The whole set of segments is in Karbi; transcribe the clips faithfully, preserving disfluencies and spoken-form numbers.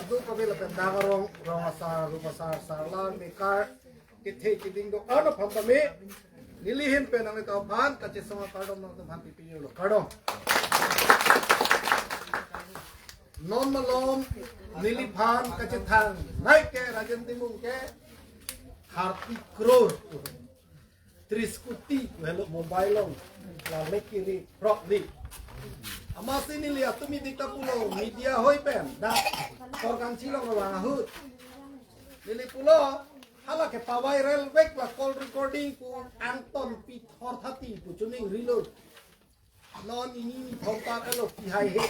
Dukavela pen dak arong, rong asar, rup asar, sarlar, mekar, kethe keding do-an aphan tame, neli ahin pen nanglitum aphan kachesong akardom nangtum aphan pipilo, kardom. Non malom neliphan kachethang nai ke Rajen Timung ke thirty crore. Tris kuti helo mobile along. La lek kiri prok di. Amatsi neli atum idik ta pulo media hoi pen. Dak Torkangsi along vang ahut. Neli pulo hala ke pa-viral vek la call recording pu angton pithor thati pu chuning rilo. Non ini ni thompat alo pihai he.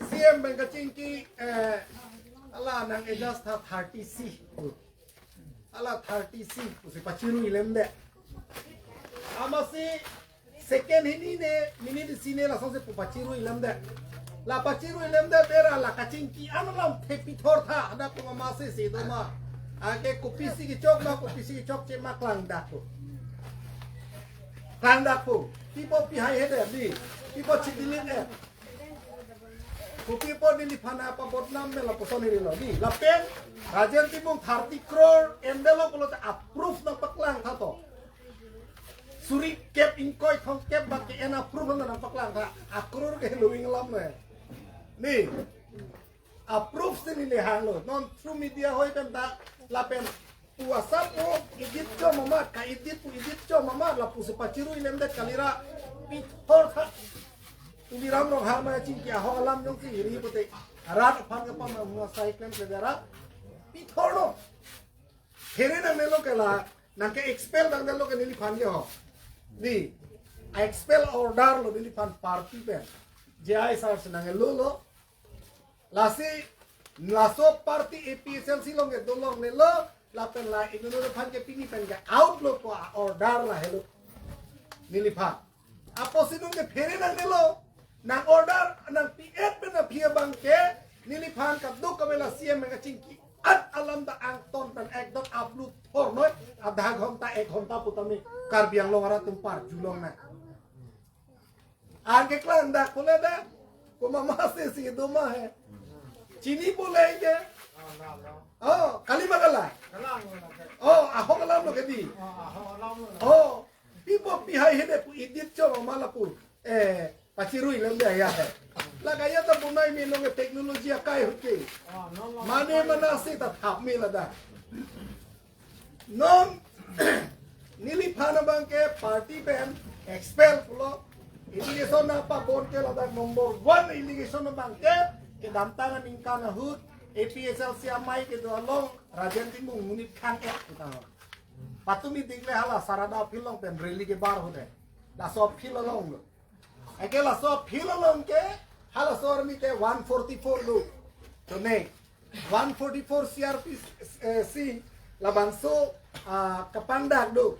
C M pen kachingki, eh, hala nang-adjust tha thirty C. Hala thirty C pusi pachirui lemdet. Amatsi second hini ne, minute isi ne lasonsi pu pachirui lemdet. La pachirui lemdet bera la kachingki an alam the pithor tha, hadak pu amatsi si doma. Anke kopisi kechok ma, kopisi kechokche ma klangdak pu. Klangdak pu. Pi apot pihai hedet di. Pi apot chi-delete et. Kopi apot neliphan apabodnam me lapuson irilo di. Lapen Rajen Timung thirty crore envelope pulote a-proof nangpaklang tha to. Suri kep ingkoi thomkep bak ke-en a-proof nangpaklang tha. A-crore ke luing alam me. Di. A-proof si neli hanglo. Non through media hoi pen ta lapen pu asap pu edit cho mama, ka-edit pu edit cho mama, lapusi pachirui lemdet kalira pithor tha. Tuliram Ronghang ma chingki ahok alam jongsi iri pute. Arat aphan kapamanghu asai klemkle dara pithor lo. Phere nangnelo ke la, nang ke-expel nangnelo ke neliphan ke ho. Di, a-expel order lo neliphan party pen. J I sir si nanglo lo. Lasi, laso party A P H L C along kedo longnelo, lapen la inut aphan ke pini pen ke-out lo pu a-order la helo. Neliphan. Apotsi nung ke phere nangnelo, nang-order, nangpi-et pen nangpi abang ke, neliphan kadokave la C M kachingki an alam ta angton pen ekdom upload thor noi, adha ghonta, ek ghonta pu tame, Karbi Anglong arat atum parju longnang. Anke klangdak pule da. Komat amatsi si doma he. Chini pule ke. Oh, kali ma kala. Oh, ahok alam lo ke di. Oh, pi apot pihai hedet pu edit cho mama lapu. Eh, pachirui lemdet ya he. La kaya ta bonai me long technology akai ahut ke. Mane mana si ta thap me ladak. Non neliphan abang ke party pen expel pulo. Allegation nangpabon ke ladak number one allegation abang ke kedamtang aningkan ahut A P H L C amei kedo along Rajen Timung monit khang-et pu tang. Patumi dikle hala Sarada field along pen rally kebar ahut le. Laso field along lo. Anke laso field along ke, halaso army ke one forty-four do. Tone, one forty-four C R P C, eh, C, labangso, ah, kapangdak do.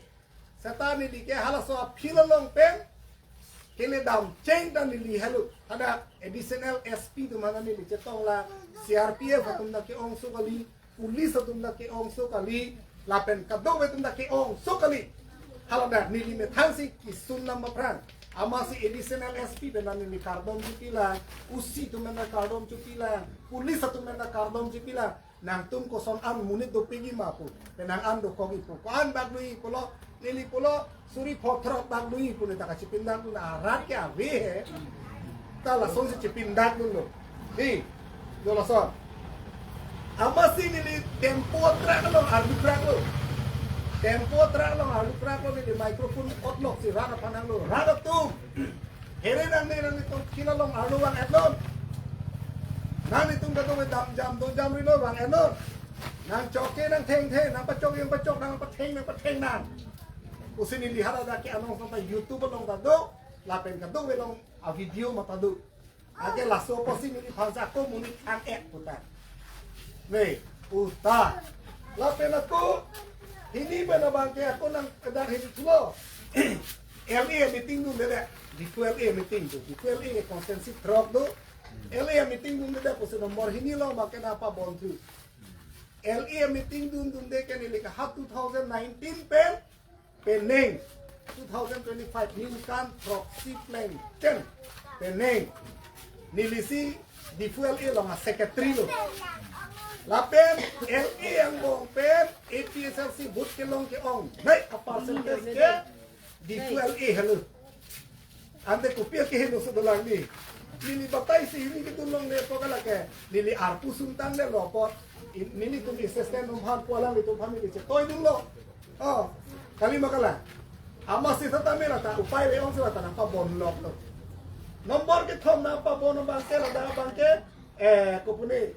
Seta neli ke halaso field along pen, kele dam cheng ta neli helo. Hadak additional S P atum aphan neli chetong la, C R P F atum ta ke-ongso kali, police atum ta ke-ongso kali, lapen kadokave atum ta ke-ongso kali. Haladak neli methang si kesun nang aphrang. Amatsi additional S P pen neli kardom chipilang, O C atum pen kardom chipilang, police atum pen kardom chipilang. Nangtum koson an monit dopik ma pu. Pen nang an dokok-i pu. Ko-an bak do-i pulo, neli pulo, suri photrok bak do-i pu ne ta kachipindak dun arat ke ave he. Ta lasonsi chipindak dunlo. Di, do lason. Amatsi neli tempo truck along ardu truck lo. Tempo truck along ardu truck lo neli microphone otlok si rat aphan hanglo. Rat atum. Phere nangne nanglitum field along arlo vang-etnon. Nanglitum kadokave dam jam do jamri lo vang-etnon. Nangchok ke nangthengthe, nangpachok nangpachok, nangpatheng nangpatheng nang. Pusi neli haladak ke anong sampai YouTube along ta do, lapen kadokave along a-video mata do. Anke laso apotsi neliphan sa ako monit khang-et puta. Ne, puta. Lapen ako, hini pen abang ke ako nang kedak hini thulo. L A meeting dunde de. Diphu L A meeting do. Diphu L A constituency throk do. L A meeting dunde de pusi number hini lo ma ke nangpabon thu. L A meeting dundunde ke neli ke ha two thousand nineteen pen penang two thousand twenty-five ningkan throksi plengchen penang. Neli si Diphu L A along a-secretary lo. Lapen L A angbong pen A P H L C vote kelong ke-ongnei a-percentage ke Diphu L A helo. Ante kopi akeheno so dolang ni. Neli batai si hini kedun longle pu ke lake. Neli arpu sungtang le lo apot. I-, nelitum assistant atum aphan pu alanglitum aphan neli chetoidunlo. Oh, kalima kala. Amatsi setame lata upai le-ong si lata nangpabonloklo. Nombor kethom nangpabon abang ke ladak abang ke, eh, kopune.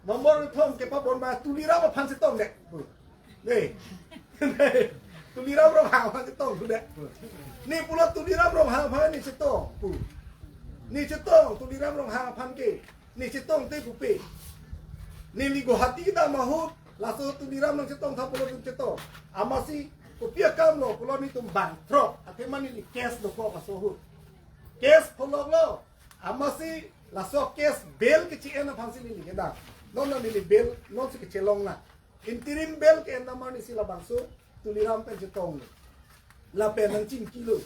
Nombor kethom kepabon abang Tuliram aphan chetongdet pu. Ne. Tuliram Ronghang aphan chetongdet pu. Ne pulo Tuliram Ronghang aphan ne chetong pu. Ne chetong Tuliram Ronghang aphan ke. Ne chetongte pupe. Neli Guwahati kedam ahut, laso Tuliram nangchetongtha pulo nangchetong. Amatsi kopi akam lo pulo nelitum bangthrok. Athema neli case dokok laso ahut. Case pholoklo. Amatsi laso case bail kechi-en aphansi neli kedam. Non non neli bail nonsi kechelong na. Interim bail ke-en amarnisi labangso Tuliram pen chetonglo. Lapen nangchingkilo.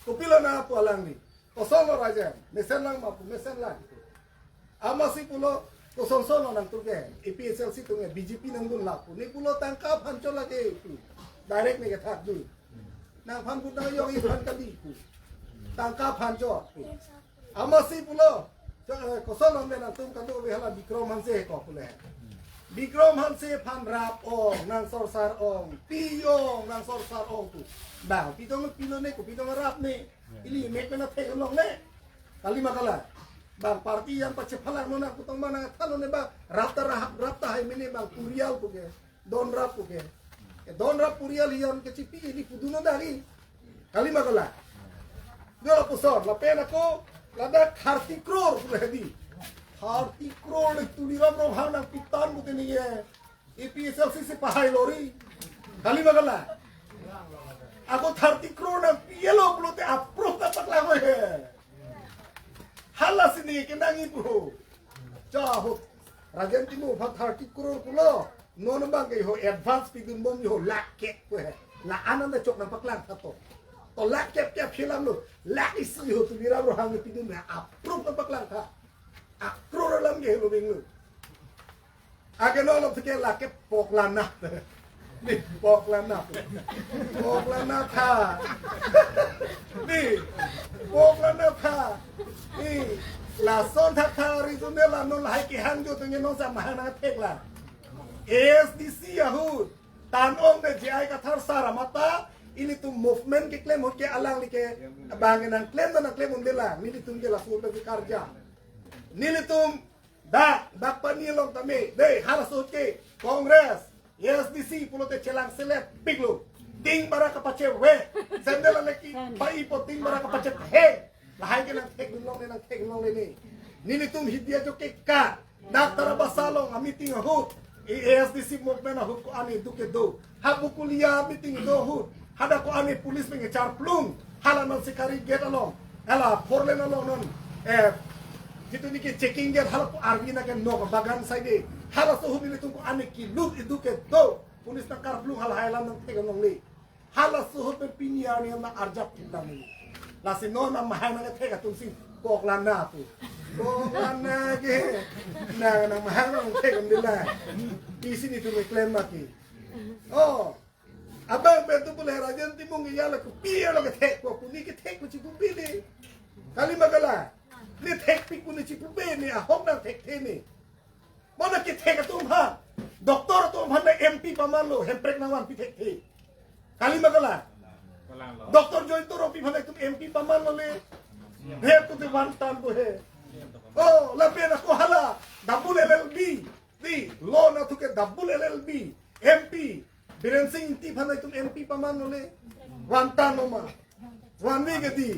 Kopilo na pu alangli. Kosonlo Rajen, mesenlang ma pu, mesenlang. Amatsi pulo, kosonson lo nangtum ke, A P H L C atum ke, B J P nangdunlap pu. Ne pulo tangka aphan chot lake pu. Direct ne kethakdun. Nangphan vote nangjong-ik aphan kali pu. Tangka aphan chot pu. Amatsi pulo, cho-, eh, koson lo ne nangtum kadokave hala Bikrom Hanse ko pule. Bikrom Hanse aphan rap-ong, nangsorsar-ong, pi-ong, nangsorsar-ong pu. Bang, pi tong pilo ne, kopi tong rap ne. Ili mek pen athek longle. Kalima kala. Bang party yang pachephalang non nangtum abang nangthan longle bang. Rap ta rap, rap tahai mene bang purial pu ke. Don rap pu ke. Ke don rap purial hiyan kechipi ili pudun dari. Kalima kala. Dia lapuson, lapen ako, ladak thirty crore pu hedi. Thirty crore le Tuliram Ronghang nangpitan pu tini ye. A P H L C si pahai lori. Kalima kala. Ako thirty crore nangpilo pulote approve ta paklang he. Hala si ne kenangji pu. Cha ho. Rajen Timung aphan thirty crore pulo. Non abang ke ho advance pidunbom ho lakh kep pu he. La-an anta chok nangpaklangtha to. To lakh kep kep hilam lo. Lakh isi ho Tuliram Ronghang pidun he. Approve nangpaklangtha. Akrore alam ke lo bing lo. Ake no lo ke lake poklana. Ni poklana. Poklana tha. Ni poklana tha. Ni lason tha tha ri tu ne la non lahai kehang jo tu ne non sa mahang nangthek la. A S D C ahut tan-ong de J I Kathar sar amata ilitum movement keklem ahut ke alangli ke bang nangklem nangklem un-e la. Nelitum ke laso ahut ke karja. Nelitum dak, dak pani along tame, dei, halaso ahut ke, Congress, A S D C, pulote chelang selet, piklo. Ting bara kapache we, sandal aleki, pai po ting bara kapache he. Lahai ke nangthekdun longle, nangthekdun longle ne. Nelitum hidia jo ke ka, dak Tarabasa along, a meeting ahut, A S D C movement ahut ko-an eduk kedo. Ha Bokolia meeting do ahut. Hadak ko-an police pen kecharplung. Hala non Sikari gate along. Hala four lane along non. Eh, jitu niki checking gate hala ko arvi na ke nok bagan side. Halaso ahut nelitum ko-an kilut eduk kedo. Police nangkarplung hala hai alam nangthek longle. Halaso ahut pen pini arni nang arjap kita ni. Lasi non nangmahang nangthek atum si poklana tu. Poklana ke. Nang nangmahang nangthek un-e la. Isi nelitum keklem lagi. Oh. Abang pen tu pule Rajen Timung ke ya la kopi lo kethek ko, puni kethek ko chipu pili. Kalima kala. Ne thekpik puni chipu pe ne, ahok nangthekthe ne. Mana kethek atum ha. Doctor atum ha na M P pamanlo, hemprek nangvanpi thekthe. Kalima kala. Doctor Jayanta Rongpi aphan itum M P pamanlo le. He tu te vantan tu he. Oh, lapen ako hala. Double L L B. Di, law na thu ke double L L B, M P, Biren Singh Ingti aphan itum M P pamanlo le, vantan lo ma, vanve ke di.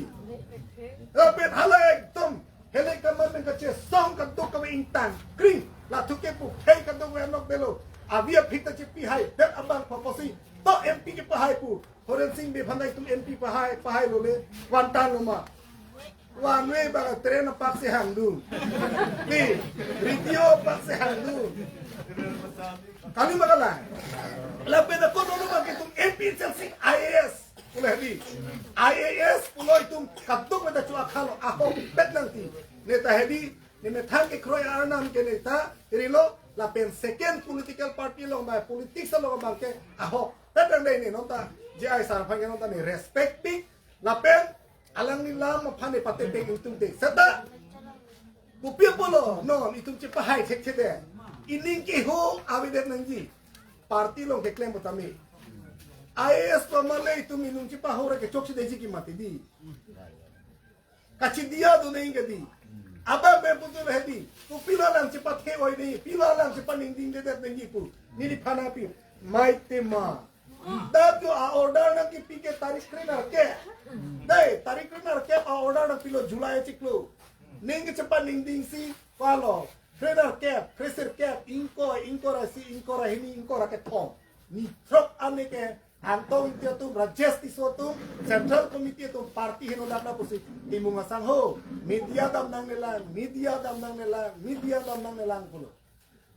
Lapen hala ekdom, hele kaman pen kachesong kadokave ingtang kring, la thu ke pu, hei kadokave anok belo, avi aphit ta chepi hai, det abang phaposi, to M P kepahai pu, Horen Sing Bey aphan itum M P pahai, pahai lo le, vantan lo ma. Vanve bang train apak si hangdun. Ni, radio apak si hangdun. Kalima kala. Lapen ako nono bang itum A P H L C I A S. Pule di. I A S pulo itum kadokave ta chu akhalo ahok bet nangti. Ne ta hedi, ne methang kekroi arnam ke ne ta rilo, lapen second political party along ba politics along abang ke ahok. Petang dei ne non ta J I sar aphan ke non ta ne respect pik, lapen alangli alam aphan ne patepeng ingtungte. Seta, kopi pulo, non itum chepahai thekthedet. Ining keho avedet nangji. Party along keklem pu tame. I A S pamale itum inung chepahora ke chokche detji ke mati di. Kachidiya do neng kadi. Abang pen putul hedi. Kopilo alam chepathe-oi neng, pilo alam chepaningdingdedet nangji pu. Neliphan aphi. Maitima. Dak jo a-order nangkepi ke tarik krenerkep. Dei, tarik krenerkep a-order nangpilo July achiklo. Neng ke chepaningdingsi palo. Krenerkep, kresirkep, ingkoi, ingkoi ra isi, ingkoi ra hini, ingkoi ra kethom. Ni throk ane ke Angtong Ingti atum, Rajesh Tisso atum, Central Committee atum, party henodak na pusi, Timung asangho, media dam nangnelang, media dam nangnelang, media dam nangnelang pulo.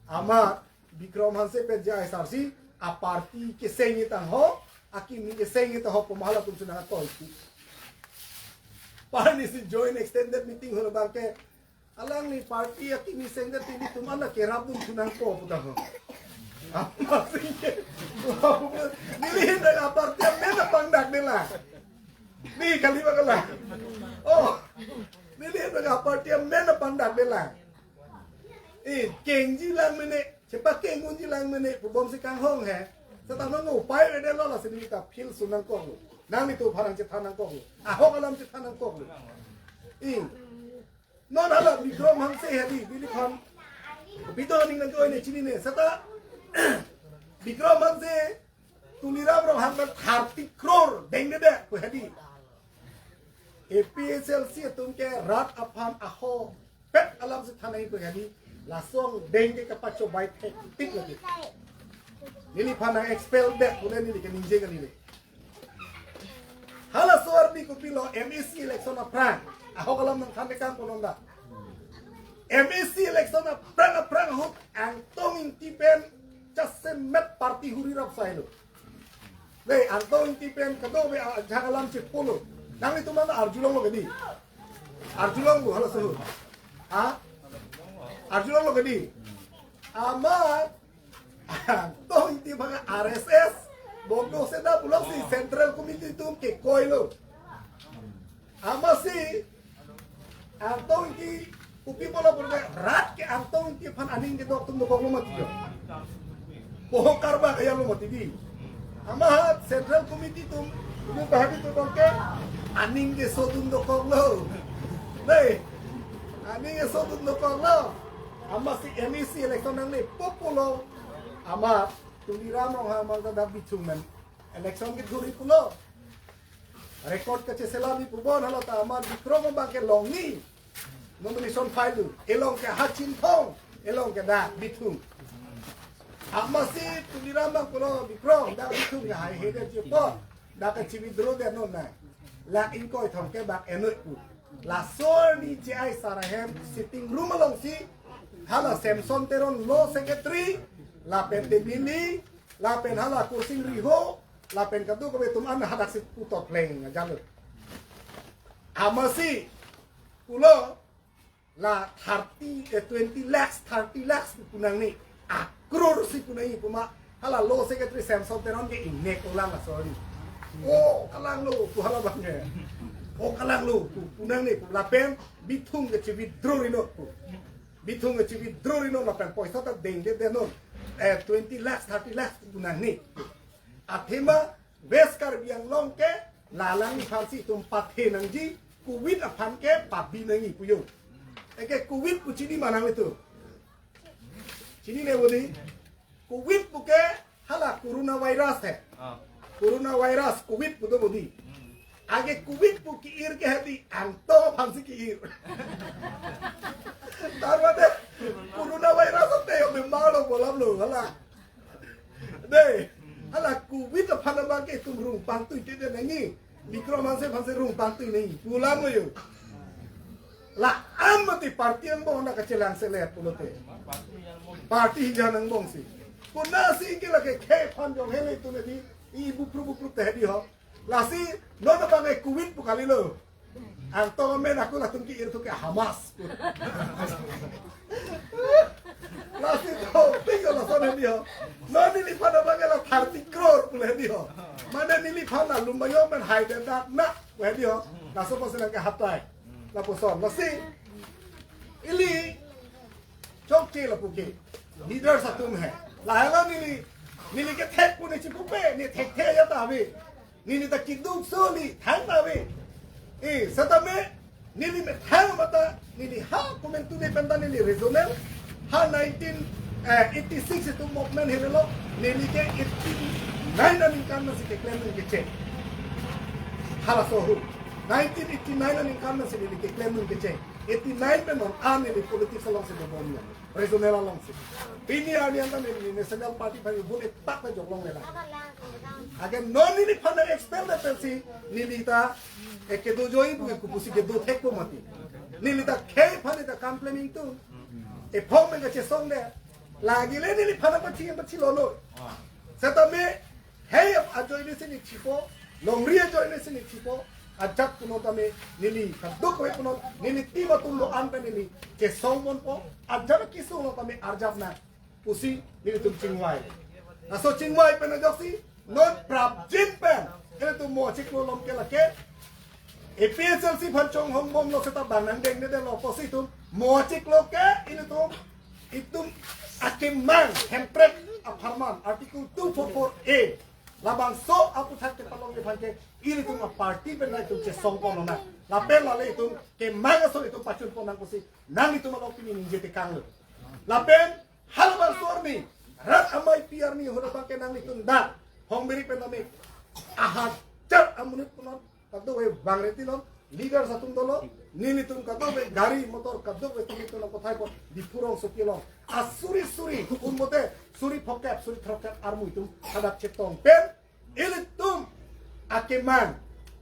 Amat Bikram Hanse pen J I sar si, a party keseng-et tangho, akimi keseng-et tangho, pu ma halatum sunang atoi si. Party si joint extended meeting holo abang ke, alangli party akimi seng-et tini tum ana kerap dun sunang ko pu tangho. Apa sih? Nelihin dak a party amen apangdakdelang. Ni kali ba kala. Oh. Nelihin dak a party amen apangdakdelang. Eh, kengji lang mene, chepakeng unji lang mene, pu bomsi kanghong he. Seta nang upai avedetlo, lasi neli ta appeal sunang koklo. Nanglitum aphan nangchethan nangkoklo. Ahok alam chethan nangkoklo. Eh. Non hala Bikram Hanse hedi, neliphan. Bidon ning nang join ne chinine. Seta Bikram Hanse, Tuliram Ronghang pen thirty crore dengdedet pu hedi. A P H L C atum ke rat aphan ahopet alam si than nangji pu hedi. Lason deng ke kapachobai thektik lagi. Neliphan nang-expel det pule neli ke ningje kali le. Halaso arni kopilo M A C election aphrang. Ahok alam nangthan kang pononda. M A C election aphrang aphrang ahut Angtong Ingti pen jasemet party huri rap sailo. Dei, Angtong Ingti pen kadokave ajak alam chepulo. Nanglitum an arjulonglo kedi. Arjulonglo halaso ahut. Ha? Arjulonglo kedi. Amat Angtong Ingti aphan R S S, Bondo Seda puloksi Central Committee atum kekoilo. Amatsi Angtong Ingti kopi pulo pulote rat ke Angtong Ingti aphan aning kedok atum dokoklo mati jo. Bohong karbak aja lo mati di. Amat Central Committee atum, atum bahagi atum ke aning keso atum dokoklo. Dei, aning keso atum dokoklo. Amatsi M A C election nangne pupulo. Amat Tuliram Ronghang abang ta dak Bithung pen election kethur-i pulo. Record kacheselamji pu bon, hala ta amat Bikram abang ke longni nomination file do. Elong ke Hachinthong, elong ke dak Bithung. Amatsi Tuliram abang pulo, Bikram, dak Bithung ke haihedet ji apot, dak kachi-withdraw det non nang. Lakh ingkoi thomkep bak enoi pu. Laso arni J I sar ahem sitting room alongsi hala Samson Teron law secretary, lapen Demili, lapen hala Kursing Riho, lapen kadokave atum an hadaksi putot leng ajalo. Amatsi pulo la thirty, eh, twenty lakhs, thirty lakhs pu nangne. Akror si pu nangji pu ma hala law secretary Samson Teron ke ingnek olang laso arni. O kalanglo pu hala abang ke. O kalanglo pu, pu nangne pu lapen Bithung ke chi-withdraw-ri non pu. Bithung ke chi-withdraw-ri non lapen poisa ta dengdedet non. Eh, twenty lakhs, thirty lakhs pu nangne. Athema West Karbi Anglong ke la alangliphan si itum pathe nangji, covid aphan ke pabi nangji pu jo. Anke covid pu chini ma nanglitum? Chinine bo di? Covid pu ke hala coronavirus he. Ah. Coronavirus, covid pu do bo di. Hmm. Anke covid pu ke-ir ke hedi Angtong aphan si ke-ir. Tar mate coronavirus ate yo memang lo bolam lo hala. Dei, hala covid aphan abang ke itum rung pangtui te de nangji. Bikram Hanse aphan si rung pangtui nangji. Pulang lo yo. La-an mati party angbong na kachelang selet pulote. Party hijan angbong si. Konatsi ke lake khei aphan jong hele itum hedi, i bupru bupru te hedi ho. Lasi, non abang ke covid pu kalilo. Angtong amen ako latum ke-ir thu ke Hamas. Lasi to, tinggal lason hedi ho. Non neliphan abang ke la thirty crore pu hedi ho. Mane neliphan la lumayo men hai den dak na pu hedi ho. Laso apotsi nangkehatai. Lapuson. Lasi ili chokche lapu ke. Leaders atum he. Lahelo neli, neli kethek pu ne chipupe, ne thekthe ya ta ave. Neli ta kiduk soli, thang ta ave. Eh, setame, neli methang mata, neli ha komantu ne penta neli regional, ha nineteen eighty-six itum movement helelo, neli ke eighty-nine aningkan nangsi keklem nung kecheng. Halaso hu. Nineteen eighty-nine aningkan nangsi neli keklem nung kecheng. Eighty-nine pen non an neli politics alongsi dobom ya. Regional alongsi. Pini arni anta neli National Party aphan vote etak ta jok longle lang. Again, non neliphan expel de pensi neli ta, eh, kedo joi pu ke kopusi kedo thekpo mati. Neli ta khei aphan ta kam planning tu. Ephong men kachesong de. Lagi le neliphan paching pachilo lo. Setame hei ajoine si neli chipo, longri ajoine si neli chipo, ajat punon tame neli kadokave punon, neli team atum do-an pen neli chesong ponpo, ajat kesung lo tame arjap nang pusi nelitum chingvai. Laso chingvai pen ajoksi, non prapjin pen, ilitum mo chiklo along ke lake, A P H L C aphan chonghong bomlo seta bang nangdengdedetlo pusi itum, mo chiklo ke, ilitum, itum akemang, Hemprek apharman, Article two four four A. Labangso aputhak kepalongji aphan ke, ilitum aparty pen nangtum chesong pon nang. Lapen lale itum kemang ason itum pachun pon nang pusi, nanglitum along pini ningje tekang lo. Lapen halabangso arni, rat amei pi arni hura abang ke nanglitum dak, Hongbiri pen nami, ahajar amonit punon, kadokave bang reti lon, leaders atum dolo, nelitum kadokave gari motor kadokave tumi tuna kothai ko Diphu rongsopi along. Asuri suri, un mote, suri phokep, suri throkkep armu itum hadak chetong pen, ilitum akemang,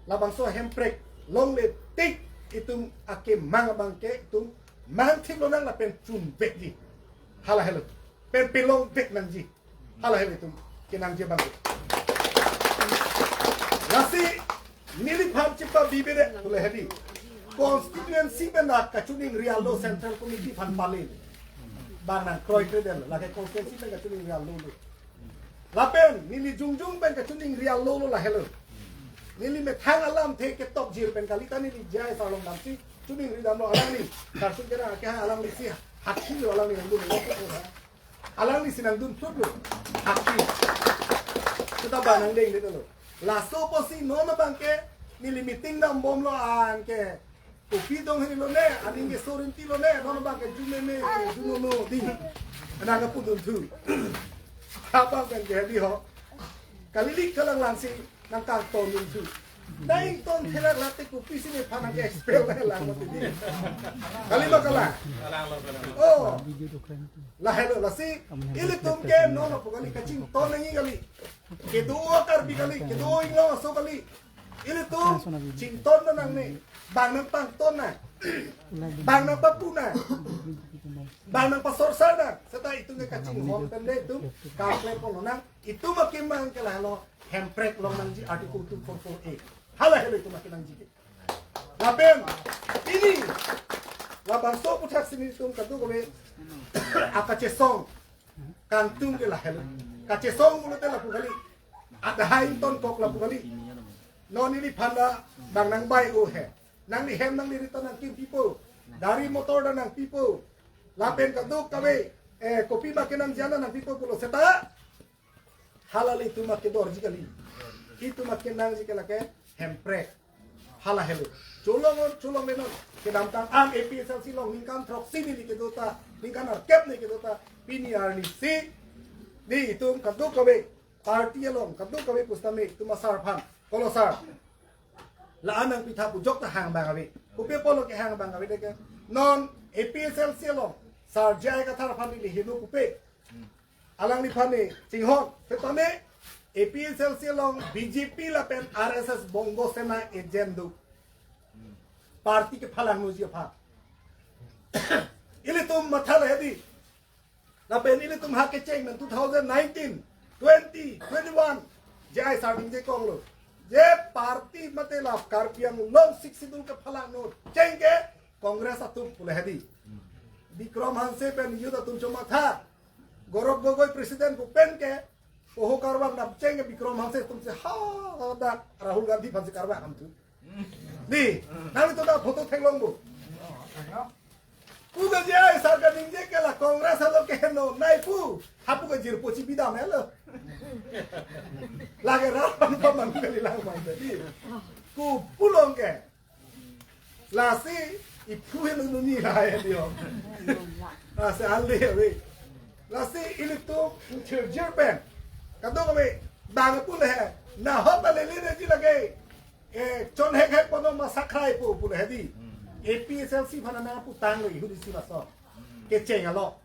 labangso Hemprek longle tik, itum akemang abang ke itum mangthip lonang lapen chunvekji. Hala helo. Pen pelongvek nangji. Hala helo itum kenangji abang. Lasi neliphan chipabibe de, pule hedi. Constituency pen dak kachiningri alo Central Committee aphan pale. Bang nangkroikre detlo, lake constituency pen kachiningri alo lo. Lapen neli jongjong pen kachiningri alo lo lahelo. Neli methang alamthe ketok jir pen kali ta neli J I sar along damsi chiningri damlo alangli. Karsun kena ke alanglisi hakhi lo alangli nangdun lo. Alanglisi nangdun thut lo. Hakhi. Seta bang nangdengdetlo. Laso apotsi non abang ke neli meeting dambomlo an ke. Kopi dong hini lo ne, aning ke sorin ti lo ne, non abang ke jumeme, junono di. Anang ke pudun thu. Abang pen ke hedi ho. Kalilik kalang langsi nangkangton dun thu. Dai ton thela late kopisi nephan nangke-expel ne lang mati di. Kali ma kalang. Oh. Lahelo lasi ilitum ke non apu kali kachington nangji kali. Kedo Karbi kali, kedo Inglong aso kali. Ilitum chington nangne. Bang nangpangton nang. Bang nangpapu nang. Bang nangpasorsar nang. Seta itum ke kachinghon pen le itum kaklem pon lonang. Itum akemang ke lahelo Hemprek long nangji Article two four four A. Hala helo itum akenangji ke. Lapen pini labangso aputhak si nelitum kadokave akachesong kangtung ke lahelo. Kachesong pulote lapu kali. Adhai tonkok lapu kali. Non neliphan ta bang nangbai o he. Nangli hem nangli rit ta nangkimpipo. Gari motor ta nangpipo. Lapen kadokave, eh, kopi ma kenangji an ta nangpipo pulo seta. Hala le itum akedorji kali. Itum akenangji ke lake Hemprek. Hala helo. Cholong on, cholong le non. Kedamtang an A P H L C along ningkan throksi neli kedo ta, ningkan arkep neli kedo ta, pini arnisi. Di itum kadokave party along, kadokave pusitame itum asar aphan. Kolo sar. La-an nangpitha pu jok ta hang abang ave. Kopi apotlo kehang abang ave de ke. Non A P H L C along. Sar J I Kathar aphan neli heno kopi. Alangliphan ne chinghon, setame A P H L C along B J P lapen R S S Bongo Sena agent do. Party kephalangnoji aphan. Ilitum matha le hedi. Lapen ilitum ha kecheng nang two thousand nineteen, twenty, twenty-one. J I sar ningje konglo. Je party mate la Karbi Anglong Sixth Schedule kephalangno cheng ke Congress atum pule hedi. Bikram Hanse pen youth atum chomatha. Gaurav Gogoi president pu pen ke poho karbang dam cheng ke Bikram Hanse atum si ha dak Rahul Gandhi aphan si karbang ham tu. Di, nangtum ta photo theklong bo. Pu ke je ai sarkar ningje ke la Congress alo ke henonei pu. Hapu ke jirpo chibi dam helo. Lake ra panu pa manu kali lang man di. Ku pulong ke. Lasi iphu helo nuni la ya dio. Lasi ale we. Lasi ilitum intelligent pen. Kadokave bang pule he. Na hota lele ne ji lake. Eh, chon hek hek pono ma sakrai po pule hedi. A P H L C aphan nangputanglo ihudi si laso. Kecheng alo.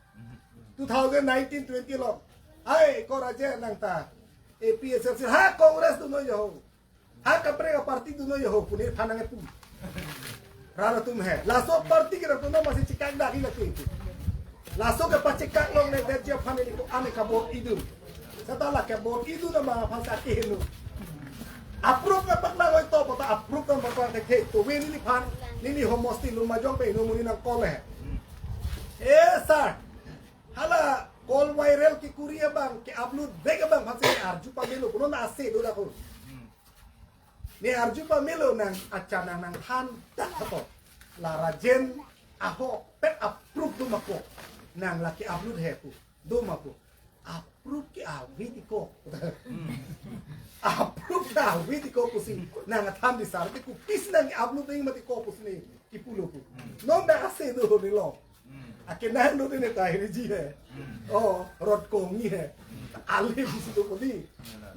Two thousand nineteen twenty lo. Ai, kora je nangta. A P H L C ha Congress dunoi ho. Ha kaprek aparty dunoi ho pune aphan nangpu. Rara atum he. Laso party ke ra pono masi chikak dagi lake. Laso kepachikak longle det je aphan neli ko-an ke vote idun. Seta lake vote idun nama aphan sa keheno. Approve na paklang oi to, pota approve na paklang thekthe. To we neliphan, neli homosti Lumbajong pen heno monit nang call he. Eh, sir. Hala call viral kekuri abang, ke-upload vek abang aphan si arju pamelo, kono na ase do da ko. Ne arju pamelo nang acha nang nangthan dak ko. La Rajen ahok pet approve do ma ko. Nang lake upload he pu. Do ma ko. Approve ke avi ti ko. Approve ke avi ti ko pusi. Nangthan di sar ti ko pis nang upload nang mati ko pusi ne. Kipulo ko. Non da ase do ne lo. Ake nang do ne ta hiri ji he. Oh, rot kongi he. Ale bisi do ko di.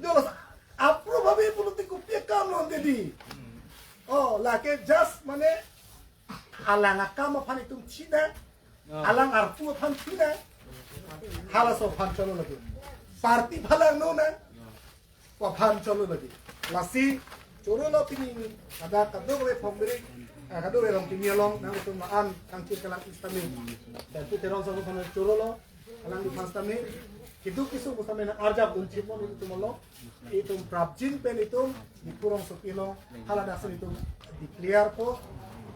Jolos approve avi pulo ti ko pi akam non de di. Oh, lake just mane alang akam aphan itum china. Alang arpu aphan china. Halaso aphan cholo lagi. Party phalangno na. Ko aphan cholo lagi. Lasi chorolo pini ada kadokave Phongbiri, eh, kadokave Rongkimi along nangtum an kangkir kelang istami. Dan tu terong sa aphan chorolo. Alangli aphan sitame, keduk kesung sitame nang arjap dun chipon itum along, itum prapjin pen itum Diphu rongsopi along, haladak si itum declare po,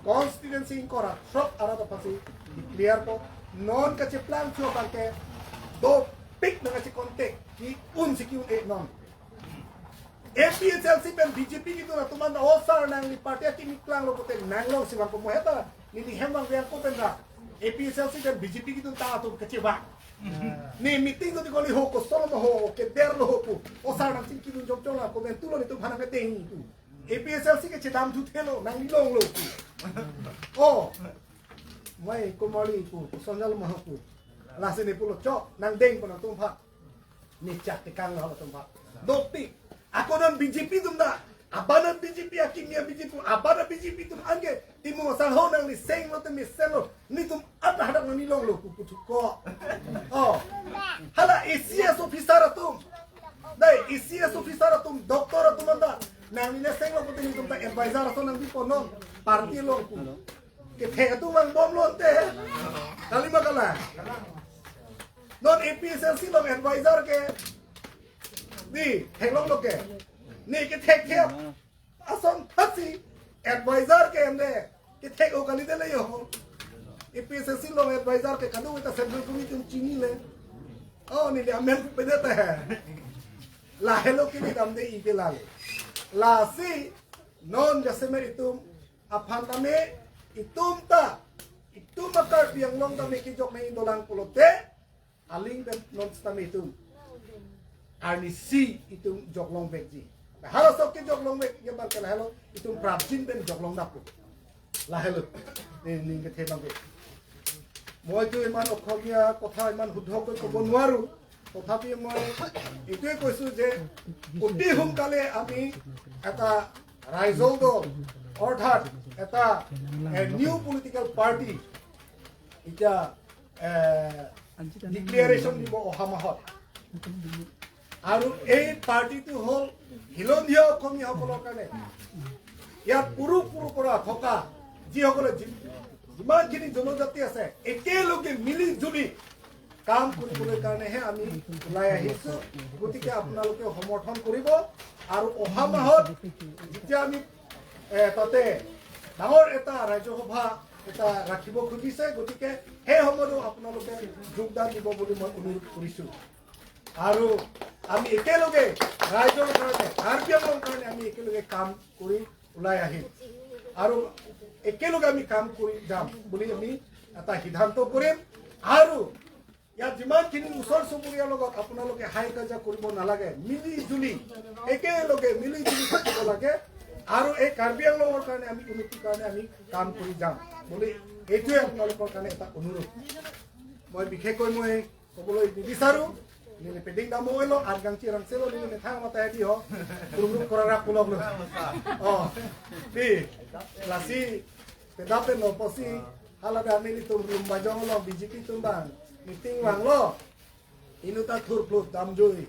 constituency ingkoi ra throk arat aphan si declare po, non kacheplang chu abang ke, dopik nang kache contact, ki-un si ki-un-e non. A P H L C pen B J P kedun atum an osar nangli party akimi klanglo pute nanglong si vang komo heta. Neli hem vang vang ko pen ra. A P H L C pen B J P kedun ta atum kachevang. Ne meeting do di koli ho ko solo ho ke der lo ho pu. Osar nangchingki dun jom jom la ko pen tulo netum aphan kedeng pu. A P H L C kachedam thuthelo nangli longlo pu. Oh. Mai ko mari pu, ko sonjal ma pu. Lasi ne pulo chok nangdeng pon atum aphan. Ne chak tekang halatum aphan. Dopik. Ako non B J P atum ta. Abang non B J P akimi a B J P. Abang non B J P atum anke. Timung asangho nangli senglo te mesenlo. Netum ata hadak nangli longlo pu puthot ko. Oh. Hala A C S officer atum. Dei A C S officer atum, doctor atum anta. Nangli ne senglo pute netum ta advisor ason nangpi pon non. Party along pu. Kethek atum vangbomlo ante. Kali ma kalang. Non A P H L C along advisor ke. Di, theklonglo ke. Ne kethek ke. Ason thasi advisor ke ende. Kethek o kali dele yo. A P H L C along advisor ke kadu ta central committee chini le. Oh, neli amen pede ta. Lahelo ke neli damde i ke lale. Lasi non jasemet itum aphan tame itum ta, itum a Karbi Anglong tame kejok nangji dolang pulote, aling pen non sitame itum arnisi itum joklong vekji. Halaso kejok long vek ke abang ke lahelo itum prapjin pen joklong dap. Lahelo. Ne ning kethe abang ke. Moi tu iman Okhomia kotha iman huddhok koi kobo nuaru. Tothapi moi itue koisu je, uti hum kale ami eta raizol dol, orthat eta, eh, new political party, ita, eh, declaration dibo oha mahot. Aru ei party tu hol, Hilondia Okhomia hokolor karne. Yat puru puru pura thoka, ji hokole ji, jiman kini jonojati ase, ekeloge mili juli, কাম কৰিবলৈ কাৰণেহে আমি ওলাই আহিছো। গতিকে আপোনালোকে সমৰ্থন কৰিব। আৰু অহা মাহত যেতিয়া আমি এ, তাতে ডাঙৰ এটা ৰাজ্য সভা এটা ৰাখিব খুজিছে। গতিকে সেই সময়তো আপোনালোকে যোগদান দিব বুলি মই অনুৰোধ কৰিছো। আৰু আমি একেলগে ৰাইজৰ কাৰণে, কাৰ্বি আংলঙৰ কাৰণে আমি একেলগে কাম কৰি ওলাই আহিম আৰু একেলগে আমি কাম কৰি যাম বুলি আমি এটা সিদ্ধান্ত কৰিম। আৰু ইয়াত যিমানখিনি ওচৰ চুবুৰীয়াৰ লগত আপোনালোকে হাই কাজিয়া কৰিব নালাগে, মিলি জুলি একেলগে মিলি জুলি থাকিব লাগে। আৰু এই কাৰ্বি আংলঙৰ কাৰণে আমি উন্নতিৰ কাৰণে আমি কাম কৰি যাম বুলি এইটোৱে আপোনালোকৰ কাৰণে এটা অনুৰোধ। মই বিশেষকৈ মই ক'বলৈ নিবিচাৰো। Neli peding damo elo, adgang chirang selo, neli methang mata di ho. Kurung kurang rak kulok lo. Oh, di, lasi, pedap no posi, hala da nelitum rum bajong lo, B J P tum bang, meeting vanglo. Inut ta thurphlut damjui.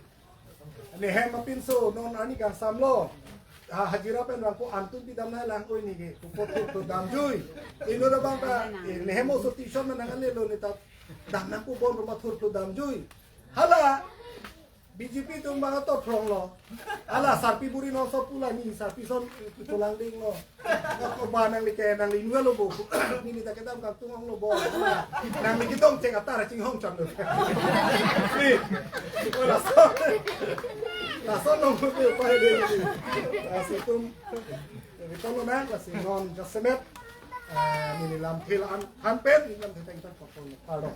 Nehem apinso, non ani kangsam lo. Ha, hajira pen vangpo antum pidam nai lang ko ini ke. Kupot thurphlut damjui. Inut abang ta, eh, nehem oso tuition manang ale lo neta. Dam nangpo bon ruma thurphlut damjui. Hala, B J P tum bang ato phrong lo. Hala, sarpi buri no so pula ni, sarpi son pulang ding lo. Ko ba nangli ke, nangli inwe lo bo. Neli ta kedam kangtung ong lo bo. Nangli ketong cheng atar chinghong chon lo. Si. Lason. Lason nong pute pa de. Lasi tum. Ri kono na, lasi non jasemet. Ah, neli lamthe la-an than pen, neli lamthe teng tang pardon.